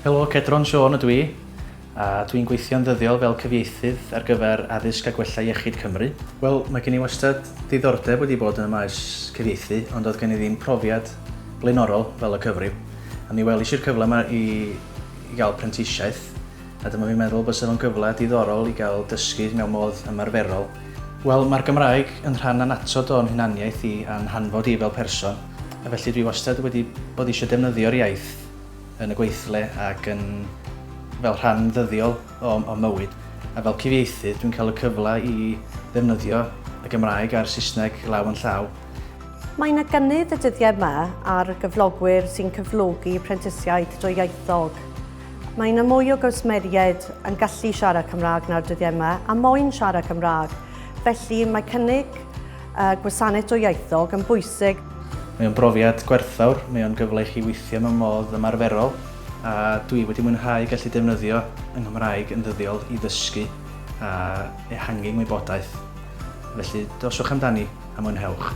Helo, Cedron Siôn ydw i, a dwi'n gweithio'n ddyddiol fel cyfieithydd ar gyfer Addysg a Gwella Iechyd Cymru. Wel, mae gen i wastad ddiddordeb wedi bod yn y maes cyfieithu, ond oedd gen i ddim profiad blaenorol fel y cyfryw. A mi welis i'r cyfle yma i, i gael prentisiaeth, a dyma fi'n meddwl bysa fo'n gyfle diddorol i gael dysgu mewn modd ymarferol. Wel, mae'r Gymraeg yn rhan annatod o'n hunaniaeth i a'n hanfod i fel person, a felly dwi wastad wedi bod eisiau defnyddio'r iaith yn y gweithle ac yn fel rhan ddyddiol o, o mywyd. A fel cyfieithydd, dwi'n cael y cyfle i ddefnyddio y Gymraeg a'r Saesneg law yn llaw. Mae yna gynnydd y dyddiau yma ar gyflogwyr sy'n cyflogi prentisiaid dwyieithog. Mae yna mwy o gwsmeriaid yn gallu siarad Cymraeg na'r dyddiau yma a moyn siarad Cymraeg. Felly mae cynnig uh, gwasanaeth dwyieithog yn bwysig. Mae o'n brofiad gwerthfawr, mae o'n gyfle i chi weithio mewn modd ymarferol a dwi wedi mwynhau gallu defnyddio yng Nghymraeg yn ddyddiol i ddysgu a ehangu ngwybodaeth. Felly doswch amdani a mwynhewch.